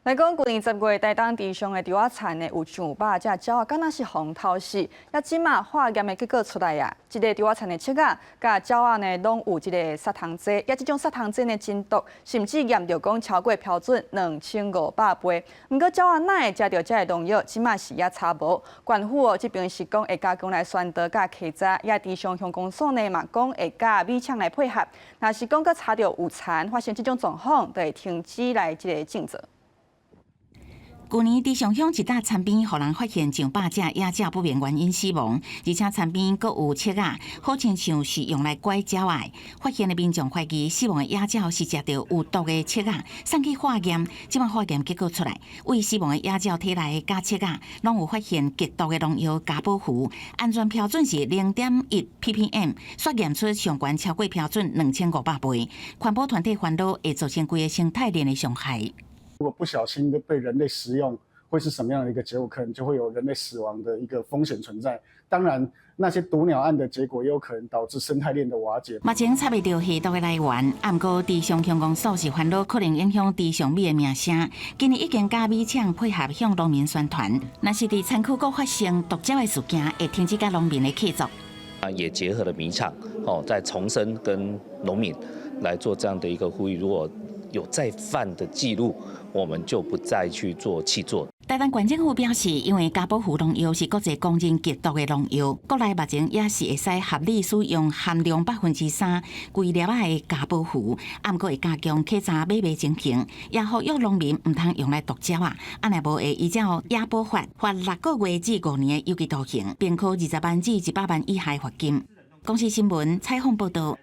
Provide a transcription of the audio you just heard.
來講，舊年10月，台東池上的稻仔田呢，有上百隻鳥仔，敢若是予人偷死。啊，這馬化驗的結果出來啊，這个稻仔田的粟仔佮鳥仔呢，攏有這个殺蟲劑，啊，這種殺蟲劑呢真毒，甚至驗著講超過標準2500倍。毋過鳥仔哪會食著這个農藥，這馬是猶查無。縣府哦，這邊是講會加強來宣導佮稽查，也池上鄉公所呢嘛講會佮米廠來配合。若是講閣查著有田發生這種狀況，就會停止來這个種植。舊年池上鄉一笪田邊，予人發現上百隻野鳥不明原因死亡，而且田邊閣有粟仔，好親像是用來拐鳥仔的。發現的民眾懷疑死亡的野鳥是食著有毒的粟仔，送去化驗，這馬化驗結果出來，對死亡的野鳥體內佮粟仔，攏有發現極毒的農藥加寶氟，安全標準是0.1 ppm，煞驗出上懸超過標準2500倍。環保團體煩惱會造成規个生態鏈的傷害。如果不小心被人類食用，會是什麼樣的一個結果？可能就會有人類死亡的一個風險存在。當然，那些毒鳥案的結果也有可能導致生態鏈的瓦解。目前查袂著下毒的來源，毋過池上鄉公所是煩惱可能影響池上米的名聲。今年已經佮米廠配合向農民宣傳，若是佇田區閣發生毒鳥的事件，會停止佮農民的契作。啊，也結合了米廠，哦，再重申跟農民來做這樣的一個呼籲。如果有再犯的記錄，我們就不再去做契作。台東縣政府表示，因為加寶氟農藥是國際公認極毒的農藥，國內目前也是會使合理使用含量3%規粒仔的加寶氟，毋過會加強稽查買賣情形，也呼籲農民毋通用來毒鳥仔，按呢無會依照野保法罰6個月至5年的有期徒刑，並科20萬至100萬以下罰金。公視新聞採訪報導。